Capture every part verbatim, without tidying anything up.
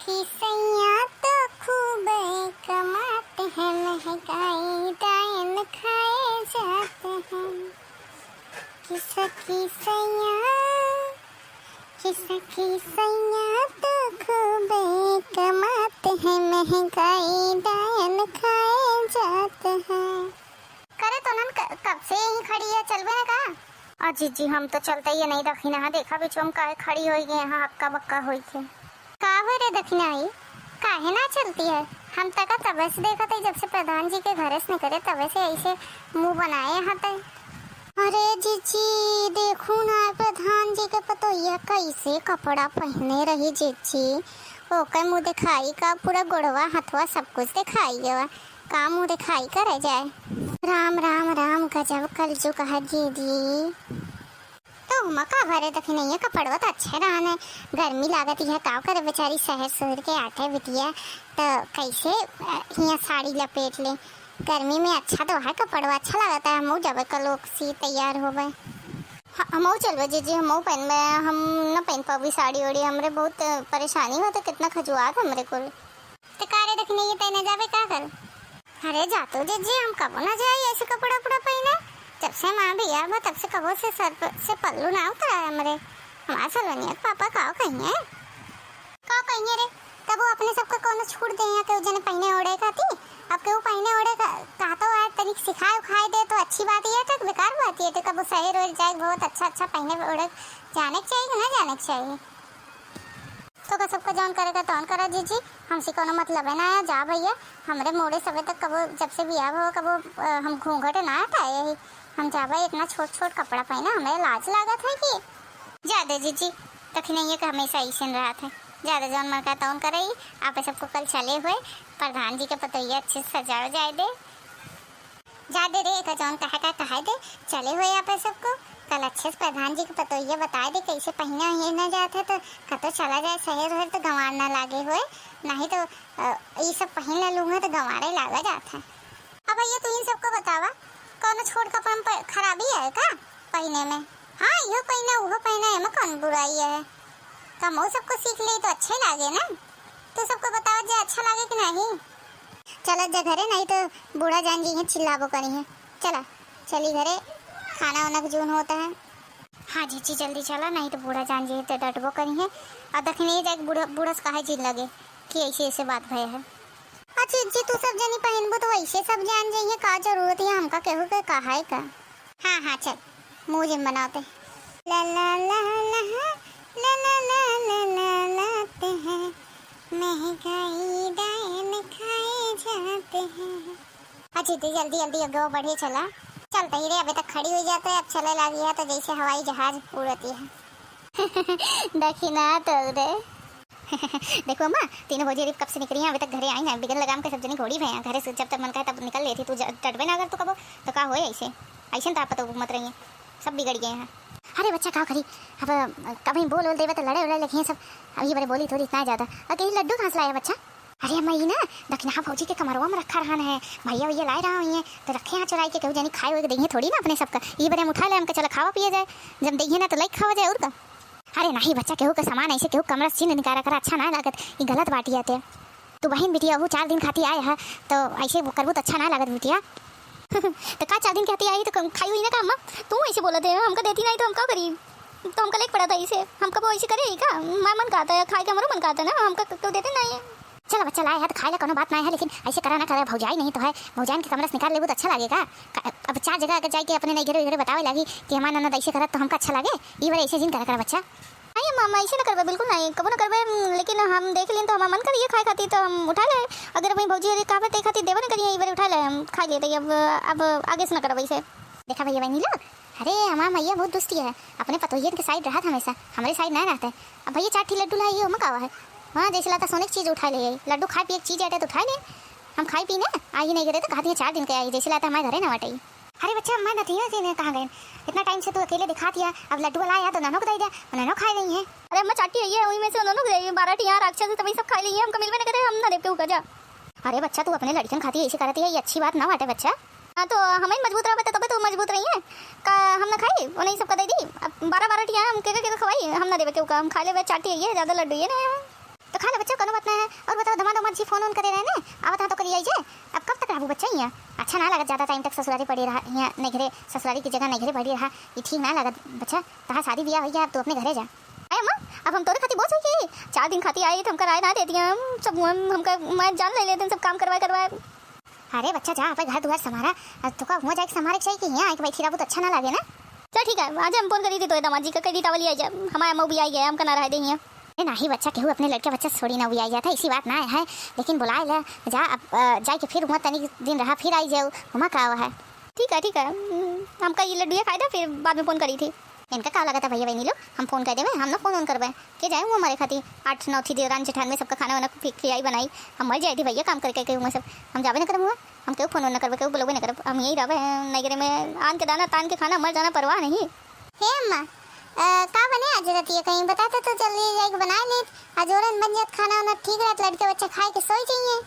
कि सैया तो खूबे कमाते हैं, महंगाई डायन खाए जाते हैं। कि सखी सैया, कि सखी सैया तो खूबे कमाते हैं, महंगाई डायन खाए जाते हैं। करे तो नन क-, कब से यहीं खड़ी है, चलबे न का? अजी जी, हम तो चलते ही नहीं दखिना है, देखा बीच में काहे खड़ी होई गई यहाँ, हक्का बक्का होई के। का हो रे दखिनाई, काहे ना चलती है? हम तका तबे से देखत है, जब से प्रधान जी के घरे से निकले तबे से ऐसे मुंह बनाए हते। अरे जीजी, देखू ना प्रधान जी के पतोहिया कैसे कपड़ा पहने रही जीजी, ओकर मुंह दिखाई का, पूरा गोड़वा हथवा सब कुछ दिखाई गवा। का मुंह दिखाई करे जाए। राम राम राम, गजब कलजुग है दीदी। तो हुमा का भरे दखिनैया, कपड़वा तो अच्छे रहन है। गर्मी लागत है, का करे बेचारी सहर सुहर के आटे बिटिया, तो कैसे, अ, हियाँ साड़ी लपेट ले। गर्मी में अच्छा तो है कपड़वा, अच्छा लागत है। हमहू जबे कल ओकसी तैयार होबे। ह-, हमहू चलबे जीजी, हमहू पहनबे। हम न पहन पाबी साड़ी ओड़ी, हमरे बहुत परेशानी होते, कितना खजुआत हमरे कुल। ते का रे दखिनैया, तै न जाबे का कल? अरे जा तो जीजी, हम कबो ना जाई ऐसे कपड़ा उपड़ा पहने। जब से हमार बियाह बा तब से कबो से सर प-, से पल्लू ना उतरा है हमरे। हमार सलोनिया के पापा का कहिए? का कहिए रे? कबो अपने सबके कोनो छूट दे या केहू जने पहने ओढ़े खाती। अब केहू पहने ओढ़े का, का तो यार तनिक सिखाए उखाए दे तो अच्छी बात ही है, तो बेकार बात ही है। तो कबो सहर ओहर जाए बहुत अच्छा अच्छा पहने ओढ़े जाने के चाहिए कि ना जाने के चाहिए? तो का सबका जौन करे का तौन करा जीजी, हमसे कोनो मतलब है ना है। जा भैया, हमरे मोड़े सबे तक कबो, जब से बियाह हुआ कबो, अ, हम घूंघट ना हटाए ही। हम जाबे इतना छोट छोट कपड़ा पहना, हमें लाज लागत है कि। जा दे जीजी, दखिनैया के हमेशा ऐसे रहत है। जा दे, जौन मन का तौन करे ही। आप सबको कल चले हुए प्रधान जी के पतोहिया अच्छे से सजावे जाए दे। जा दे रे, एका जौन कहे का कहे दे, चले हुए आप सबको। कल अच्छे से प्रधान जी के पतोहिया बताए दे, कैसे पहिना ही ना जात है, तो कतो चला जाए शहर उहर तो गंवार ना लागे हुए, नहीं तो, अ, ई सब पहिन ले लूँगा तो गंवारे लागा जात है। अब भैया तू ही सबको बतावा, कौनो छोट कपड़ा में प-, खराबी है का पहिने में? हाँ, इहो पहिना, उहो पहिना, एमा कौन बुराई है? कमो सबको सीख ले तो अच्छे लागे ना। तू सबको बताओ जे अच्छा लागे कि नहीं। चला जा घरे, नहीं तो बूढ़ा जान जी हैं चिल्लाबो करी हैं। चला, चली घरे, खाना वाना के जून होता है। हाँ जीजी, जल्दी चला, नहीं तो बूढ़ा जान जी हैं तो डटबो करी हैं। और दखिने जाके बूढ़ा, बूढ़ा से काहे जिन लगे कि ऐसे ऐसे बात भय है। अच्छा जीजी, तू सब जनी पहनबो तो वैसे सब जान जाइए, का जरूरत है हमका केहू के कहाए का। हाँ, हाँ, चल, मुँह जिम बनाते। ला, ला, ला, ला, ला, ला, ला, ला, लाते हैं, महंगाई डायन खाए जाते हैं। अच्छा, तो जल्दी, जल्दी आगे बढ़े चला। चलते ही रे, अबे तक खड़ी हो जाते, अब चले लागी है तो जैसे हवाई जहाज उड़ती है। देखी ना तो रे। देखो अम्मा, तीनों भौजी अभी कब से निकली हैं, अभी तक घरे आई ना। बिगन लगाम के सब जनी घोड़ी भैया, घरे से जब तक मन कहे तब निकल लेती। तू ज-, डटबे ना अगर तू कबो, तो का होए ऐसे? ऐसे न तो आप तो मत रहिए, सब बिगड़ गए हैं। अरे बच्चा का करी, अब कभी बोल बोल देवे तो लड़े उड़े लगी हैं सब। अब ये बड़े बोली थोड़ी इतना ज़्यादा। और कहीं लड्डू कहाँ से लाया बच्चा? अरे अम्मा, ई ना दखिनहा भौजी के कमरवा में रखा रहन है, भैया भैया लाए रहा हुई है, तो रखे यहाँ चुराई के, केहू जनी खाए हुए के देंगे थोड़ी ना अपने सबका। ये बड़े हम उठा ले, हमके चला खावा पिए जाए, जब देंगे ना तो लाइक खावा जाए और का। अरे नहीं बच्चा, केहू के सामान ऐसे केहू कमरा से छीन निकारा करा, अच्छा ना लागत, ई गलत बात ही आते। तू बहिन बिटिया, अबू चार दिन खाती आए है, तो ऐसे वो करबू तो अच्छा ना लागत बिटिया। तो का चार दिन खाती आई तो कम खाई हुई ना का अम्मा? तू ऐसे बोला दे, हमका देती नहीं तो हम का करी? तो हमका लेके पड़ा था इसे, हमका वो ऐसे करे ही का? मैं मन कहता है, खाए के हमरो मन कहता है ना, हमका तो देते नहीं है। चला बच्चा, लाए है तो खाए ला, कोनो बात ना है, लेकिन ऐसे करा ना करे, भौजाई नहीं तो है, भौजाइन के कमरा से निकाल लेबू तो अच्छा लागेगा। का-, अब चार जगह अगर जाके अपने नई घरे घरे बतावे लागी कि हमार ननद ऐसे करत तो हमका अच्छा लागे, ई बार ऐसे जिन करा करा बच्चा। नहीं अम्मा, हम ऐसे ना करबे, बिल्कुल नहीं, कबो ना करबे, हम, लेकिन हम देख लें तो हमार मन करिए खाए खातिर तो हम उठा ले। अगर अपनी भौजी अरे कहबे ते खातिर देबे ना करिए, ई बार उठा ले, हम खा लेते अब, अब आगे से ना करबे इसे। देखा भैया बहनी लोग, अरे हमार मैया बहुत दुष्टी है, अपने पतोहियन के साइड रहत हमेशा, हमरे साइड ना रहते। अब भैया चार ठी लड्डू लाई, ये ओमा का है? हाँ, जैसे लाता सोने की चीज उठा ले, लड्डू खाए पिए की चीज आटे तो उठा ले। हम खाई पी ना, आई नहीं करे तो कहती है चार दिन के आई, जैसे लाता हमारे घरे ना बाटे। अरे बच्चा, मैं नथिया के ने कहाँ गए? इतना टाइम से तू अकेले दिखात हिया, अब लड्डू वाला आया तो ननो को दे दे, ननो खाए रही है। अरे अम्मा, चार ठी है, वही में से ननो को दे, बारह ठी यहाँ राक्षस है, तभी सब खा ली है, हमको मिलवे न करे, हम ना देव के ऊपर जा। अरे बच्चा, तू अपने लड़कियन खाती ऐसे करती है, ये अच्छी बात ना बाटे बच्चा। हाँ, तो हमें मजबूत रहबे तो तबे तो मजबूत रही है। का हम ना खाई, उन्हें सबका दे दी। अब बारह बारह ठी है, हम के के खवाई, हम ना देवे के ऊपर, हम खा लेबे, चार ठी है, ज्यादा लड्डू ये ना है। तो खा ले बच्चा, कोनो बात ना है। और बताओ, दामाद, दामाद जी फोन ओन करे रहे ने, आवत है तो करी आई जे। अब कब तक रहबू बच्चा हियाँ? अच्छा ना लागत ज्यादा टाइम तक ससुरारी पड़ी रहा, हियाँ नैहरे, ससुरारी की जगह नैहरे पड़ी रहा, ई ठीक ना लागत बच्चा। तहार शादी बियाह हो गया, अब तू अपने घरे जा। अरे अम्मा, अब हम तोरे खातिर बोझ हो गई, चार दिन खातिर आई तो हमका राय ना दे दिया, हम सब हम, हमका मैं जान ले लेते, सब काम करवाए करवाए। अरे बच्चा, जा, अपन घर दुआर संभारा। अब तोका हुआं जाके संभारे के चाहिए कि हियाँ आके बैठी रहबू तो अच्छा ना लागे ना। चल ठीक है, आज हम फोन करी थी तो दामाद जी का, कह दी तावली आ जा, हमारे अम्मा भी आई गए, हमका ना रह दे हियाँ। ए नाही बच्चा, केहू अपने लड़के बच्चा छोड़ी ना हुई आई जाता, ऐसी बात ना है, लेकिन बुलाए ले जा। अब अ, जाए के फिर हुआं तनी दिन रहा, फिर आई जाऊ, हुआं का है। ठीक है, ठीक है, हम्म, हमका ये लड्डू ये खाए दे, फिर बाद में फोन करी थी। इनका का लगता भैया बहनी लोग, हम फोन कर देवे, हम ना फोन ओन करबे। के जाए हुआं हमारे खातिर, आठ नौ थी देवरान जेठान में सबका खाना वाना खि-, खियाई बनाई। हम मर जाए थी भैया काम करके, करके हुआं सब, हम जाबे ना करब हुआं, हम केहू फोन ओन ना करबे, केहू बुलबे ना करब, हम यही रहबे नैगरे में, आन के दाना तान के खाना, मर जाना परवाह नहीं। हे अम्मा, अ, का बने आज रतिया कहीं बताते तो जल्दी जाके बना लेत, अजोरन बन जात खाना वाना, ठीक रहत, लड़के बच्चे खाए के सोई जाइए,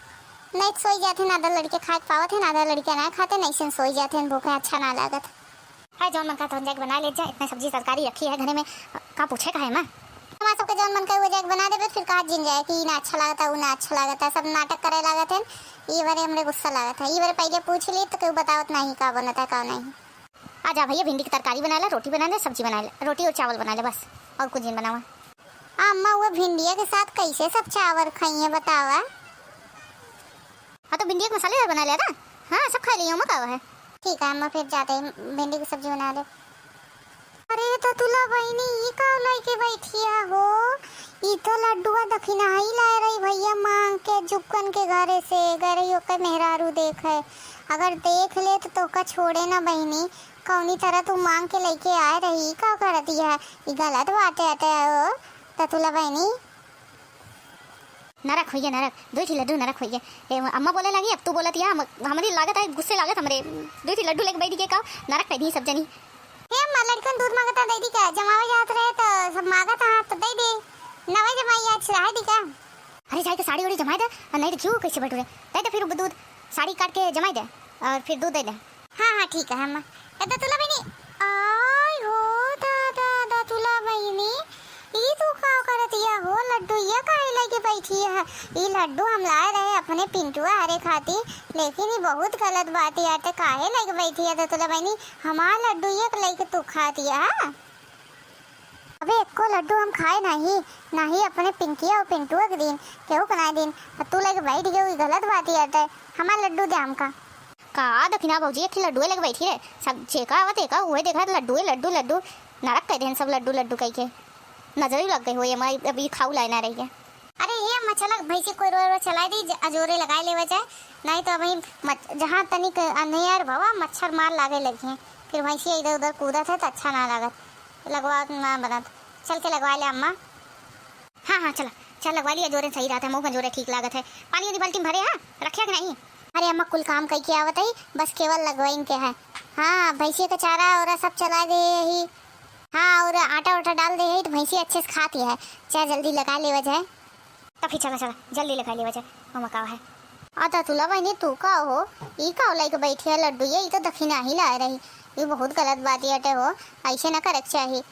नहीं तो सोई जाते ना, आधा लड़के खाए के पावत है ना, आधा लड़के ना खाते, नहीं से सोई जाते हैं, भूखे अच्छा ना लागत। है जौन मन का तौन जाके बना ले जा, इतना सब्जी तरकारी रखी है घरे में, का पूछे का है माँ? हमारे सबके जौन मन का वो जाके बना देबे, फिर कहा जिन जाए कि ई ना अच्छा लागता, ऊ ना अच्छा लागता, सब नाटक करे लागत है। ई बारे हमरे गुस्सा लागत है, ई बारे पहले पूछ ली तो केहू बतावत नहीं का बनता है का नहीं। आ जा भैया, भिंडी की तरकारी बना ले, रोटी बना ले, सब्जी बना ले, रोटी और चावल बना ले बस, और कुछ जिन बनावा। अम्मा, वो भिंडिया के साथ कैसे सब चावल खाइए बतावा? हाँ, तो भिंडिया के मसालेदार बना लिया ना। हाँ, सब खा लिया, ओमा का है। ठीक है अम्मा, फिर जाते ही भिंडी की सब्जी बना ले। अरे दतुला बहिनी, ई का लइके बैठिया हो? ई तो लड्डुआ दखिनाही लाए रही भैया मांग के जुक्कन के घरे से, गए रही ओकर मेहरारू देखे। अगर देख ले तो तोका छोड़े ना बहिनी, कौनी तरह तू मांग के लइके आए रही, ई का कर दिया? ई गलत बात है, अते हो दतुला बहिनी। नरक होइए नरक, दुई ठी लड्डू नरक होइए। ए, अम्मा बोले लगी, अब तू बोलत या, हम, हमरी लागत है गुस्से लागत हमरे। दुई ठी लड्डू लेके बैठ गए का, नरक कर दी सब जनी। हे अम्मा, लड़कन दूध मांगता दे दी का, जमावे जात रहे तो सब मांगत हाँ तो दे दे। नवे जमाई आज रहे दी का। अरे जाए के साड़ी ओड़ी जमाए दे, और नहीं तो क्यों कैसे बैठ रहे, दे दे फिर दूध, साड़ी काट के जमाए दे और फिर दूध दे दे। हाँ, हाँ, ठीक है अम्मा। ए दतुला बहिनी, आय हो दादा, दतुला बहिनी, ई तू का करत या हो? लड्डू ये काहे लेके बैठी है? ई लड्डू हम लाए रहे अपने पिंटुआ हरे खातिर, लेकिन ई बहुत गलत बात है, ते काहे लेके बैठी है दतुला बहिनी? हमार लड्डू ये लेके तू खाती है? अबे एको लड्डू हम खाए नाही, नाही अपने पिंकिया और पिंटुआ के दिन, केहू के ना दिन, और तू लेके बैठ गयो, ई गलत बात है, ते हमार लड्डू दे हमका। का दखिना भौजी, एक लड्डुए लेके बैठी रहे, सब जेका आवत एका उहे देखा लड्डुए लड्डू लड्डू, नरक कह देन सब लड्डू लड्डू कह के, नजर ही लग गई हो ये हमारी, अभी खाऊ लाए ना रही है। अरे ये अम्मा चला भैंसी कोई रोए रोए चला दी, ज-, अजोरे लगाए लेवा जाए, नहीं तो अभी मच-, जहाँ तनिक अन्हेर भवा मच्छर मार लागे लगी हैं, फिर भैंसी इधर उधर कूदत है तो अच्छा ना लागत, लगवा ना बनत, चल के लगवा ले अम्मा। हाँ, हाँ, चला, चल लगवा लिया, जोरे सही रहत है, मुँह में जोरे ठीक लागत है। पानी वाली बाल्टी में भरे, हाँ, रखिया कि नहीं? अरे अम्मा, कुल काम कई के आवत है, बस केवल लगवाइन के है। हाँ, भैंसिया का चारा और सब चला दे ही। हाँ, और आटा वाटा डाल दे ही, तो भैंसिया अच्छे से खाती है। चाहे जल्दी लगा लेवा जाए। तो फिर चला, चला, जल्दी लगा लेवा जाए, मम्मा का है। आ दतुला बहिनी, तू का हो? ई का लेके बैठी है लड्डू? ये, ई तो दखिना ही लाए रही। ये बहुत गलत बात है, अटे हो, ऐसे ना करे के चाही।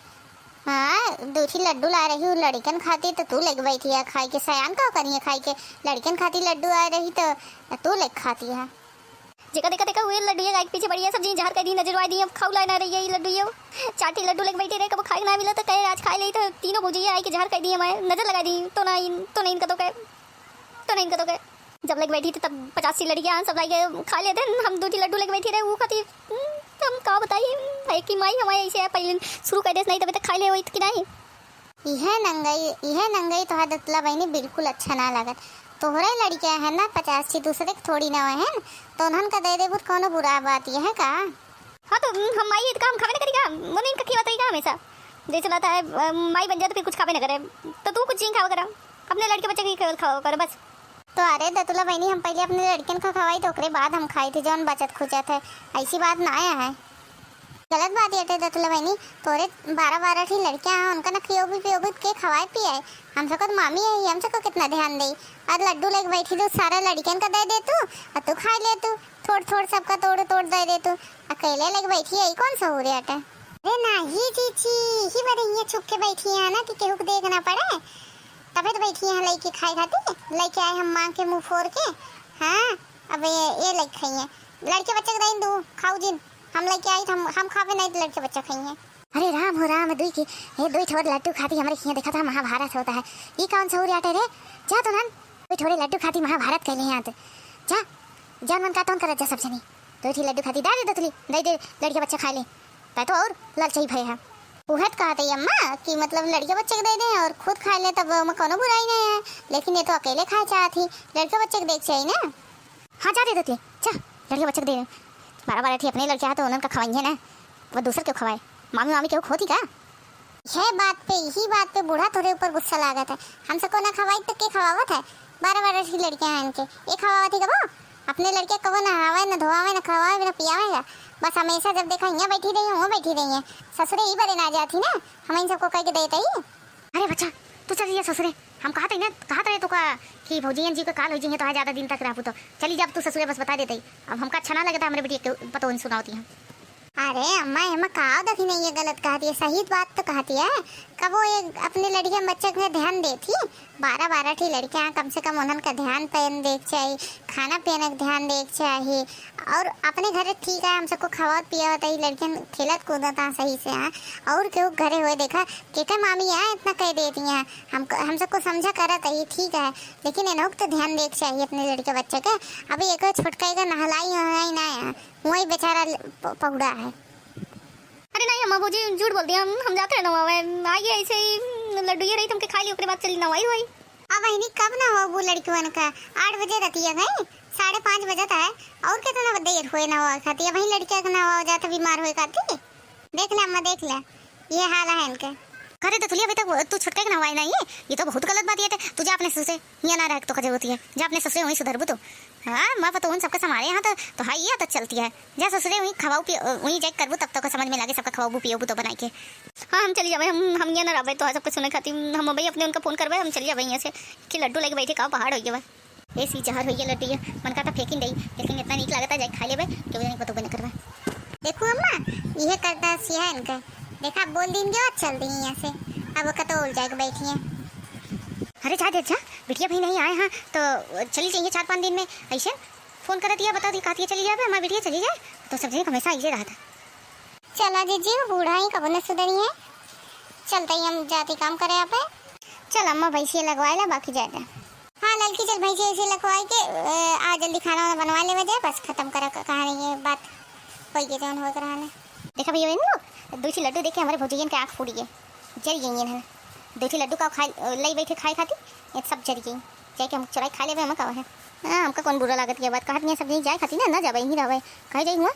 हाँ, दू ठी लड्डू लाए रही हूँ लड़िकन खातिर, तो तू लेके बैठी है खाए के। सयान का करिए खाए के? लड़िकन खातिर लड्डू आए रही, तो तू लेके खाती है। जेका देखा, देखा हुए लड्डू ये गाय के पीछे बढ़िया सब जी जहर कर दी, नजर दी, अब खाऊ लाए ना रही है ये लड्डू ये। चार ठी लड्डू लेके बैठी रहे, कब खाए के ना मिला, तो कहे आज खाए ले, तो तीनों भौजी आए के जहर कर दिए हमारे, नजर लगा दी, तो ना इन, तो ना इनका तो कहे, तो ना इनका तो कहे। जब लेके बैठी थी तब पचास ठी लड़कियाँ सब लाइके खा लेते हैं, हम दो ठी लड्डू लेके बैठी रहे, वो खाती, हम्म, हम का बताइए, है कि माई हमारे ऐसे है, पहले शुरू कर दे, नहीं तभी तक खा ले वही कि नहीं। इहे नंगई, इहे नंगई तोहार दतुला बहिनी बिल्कुल अच्छा ना लागत। तोहरे लड़कियाँ है ना पचास ठी, दूसरे के थोड़ी ना है ना, तो उन्हन का दे देबू तो कौनो बुरा बात ये है का? हाँ तो, हम्म, हम माई है तो का हम खावे ना करी का? मने इनका खियावत रही का हमेशा? जैसे बात है, अ, माई बन जाए तो फिर कुछ खावे ना करे, तो तू कुछ नहीं खावा करा, अपने लड़के बच्चे के केवल खावा करा बस। तो अरे दतुला बहिनी, हम पहले अपने लड़कन का खवाई तो ओकरे बाद हम खाई थे, जौन बचत खुचत है, ऐसी बात ना आया है। गलत बात ये टे दतुला बहिनी, तोरे बारह बारह ठी लड़कियां हैं, उनका ना खियोबी पियोबी के खवाए पियाए, हम सबको तो मामी है, हम सबको कितना ध्यान दे। और लड्डू लेके बैठी तू, सारा लड़कन का दे दे तू, और तू खाई ले तू, थोड़ थोड़ सबका तोड़ तोड़ दे दे तू, अकेले लेके बैठी है, ई कौन सहूर है अटे? अरे नाही जीजी, ही बड़े ये छुप के बैठी है ना कि केहू को देख ना पड़े। तबे तो बैठी हैं लइके खाए खातिर, लइके आए हम मांग के मुंह फोर के। हाँ, अब ये, ये लइके खाइए, लड़के बच्चे के दइन दू, खाऊ जिन। हम लइके आई तो हम, हम खाबे नहीं तो लड़के बच्चे खाइए। अरे राम हो राम, दुई की, ये दुई ठोर लड्डू खाती हमरे हियाँ देखा था महाभारत होता है। ई कौन सहूर आटे रे? जा तो नन, दुई ठोरे लड्डू खाती महाभारत कहले हैं आते। जा, जौन मन का तौन करत जा सब जनी। दुई ठी लड्डू खाती दे दे दतली, दे दे लड़के बच्चे खाए ले। तै तो और लालची भय है। उहे तो कहत हई अम्मा कि मतलब लड़के बच्चे के दे दे और खुद खाए ले, तब ओमे कौनो बुराई नहीं है। लेकिन ये तो अकेले खाए चाहत ही, लड़के बच्चे के देख चाहिए ना। हाँ, जा दे दतली, जा, लड़के बच्चे के दे दे। बारह बारह ठी अपने लड़के हैं तो उन्हन का खवाइए ना, वो दूसर के खवाए। मामी, मामी केहू होती का? यह बात पे, यही बात पे बूढ़ा तोरे ऊपर गुस्सा लागत है। हम सबको ना खवाई तो के खवावत है? बारह बारह ठी लड़के हैं इनके, ये खवावत ही कबो? अपने लड़के कबो नहावे, न धोआवे, न खवावे, न पियावे है। बस हमेशा जब देखा हियाँ बैठी रही है, वहाँ बैठी रही है। ससुरे ही बरे ना जाती ना, हम इन सबको कह के देते ही। अरे बच्चा, तू चली जा ससुरे। हम कहत हई ना, कहत रहे तो का कि भौजियन जी के काल हो जी है तो ज्यादा दिन तक रहबू तो चली जा अब तू ससुरे, बस बता देते ही। अब हमका अच्छा ना लगता हमरे बेटी के पतोहन सुनावती हैं। अरे अम्मा, एमा का दखी नहीं है, गलत कहती है, सही बात तो कहती है। कबो ये अपने लड़के बच्चे के ध्यान देती, बारह बारह ठी लड़के हैं, कम से कम उन्हन का ध्यान पेन देख चाहिए, खाना पीने का ध्यान देख चाहिए। और अपने घरे ठीक है, हम सबको खवावत पियावत है, लड़कियन खेलत कूदत हैं सही से हैं। और केहू घरे हुए देखा, केकर मामी है इतना कह देती हैं, हम, हम सबको समझा करत है, ठीक है, लेकिन इन्हों को तो ध्यान देख चाहिए अपने लड़के बच्चे के। अभी एक छोटका का नहलाई वहलाई ना है, वही बेचारा ल-, प-, पहुड़ा है। अरे नहीं अम्मा, भौजी झूठ बोलती है, हम, हम जाते रहे नहवावे, आइए ऐसे ही लड्डू ये रही, तुमके खा ली, ओकरे बाद चली नहवाई हुई। अब बहिनी कब नहवाबू लड़कियन का? आठ बजे रहती है गई, साढ़े पाँच बजत है, और कितना देर हुए नहवा खाती? अब वहीं लड़किया के नहवा जाता बीमार हुए खाती। देख ले अम्मा, देख ले, ये हाल है इनके। अरे दतुली, अभी तक तू छोटका के नहवाए नहीं, ये तो बहुत गलत बात है। तू जा अपने ससुरे, यहाँ ना रह तो का जरूरत है, जा अपने ससुरे, वहीं सुधरबू तो। हाँ, मैं पतोहन सबके संभाले यहाँ तो, तो हाँ, ये आदत चलती है। जा ससुरे, वहीं खवाऊ पी, वहीं जाके करबू, तब तो का समझ में लागे, सबका खवाबू पियाबू तो बनाई के। हाँ, हम चली जाबे, हम, हम यहाँ ना रहबे, तो सबके सुने खातिर हम भाई अपने उनका फोन करबे, हम चली जाबे यहाँ से। कि लड्डू लेके बैठे का पहाड़ हो गया। ऐसी जहर होइए लड्डू, ये मन का तो फेंकिन दई, लेकिन इतना नीक लागता, जाए खा लेबे, केहू जाने पतो बने करबे। देखो अम्मा, ये करता सिया इनका। देखा, बोल दिन के बाद चल दी यहाँ से, अब कतो उल जाए के बैठी है। अरे जा दे जा, बिटिया भाई नहीं आए हैं तो चली जाइए चार पाँच दिन में। ऐसे फोन करत दिया, बता दी, कहती है चली जाबे, हमारी बिटिया चली जाए, तो सब जने हमेशा ऐसे रहा था। चला जीजी, वो बूढ़ा ही कबो न सुधरी है। चलते ही हम जाती काम करे आप। चल अम्मा, भैंसिया लगवाए ला, बाकी जाए दे। हाँ ललकी, चल भैंसिया ऐसे लगवाए के, अ, आ जल्दी खाना वाना बनवा लेवे जाए, बस खत्म करे क-, कहानी, ये बात होई के जौन होए के रहल है। देखा भैया, इन लोग दो ठी लड्डू देख के हमारे भौजैयन के आँख फूट गए, जर गई है। दो ठी लड्डू का खाए, अ, लई बैठे खाए खातिर, ये सब जर गई। जाए के हम चुराई खा लेवे, हम का है। हाँ, हमका कौन बुरा लागत के बात, कहत नहीं सब नहीं जाए खातिर ना, ना जावे, यहीं रहवे। कहे जाई हुआ,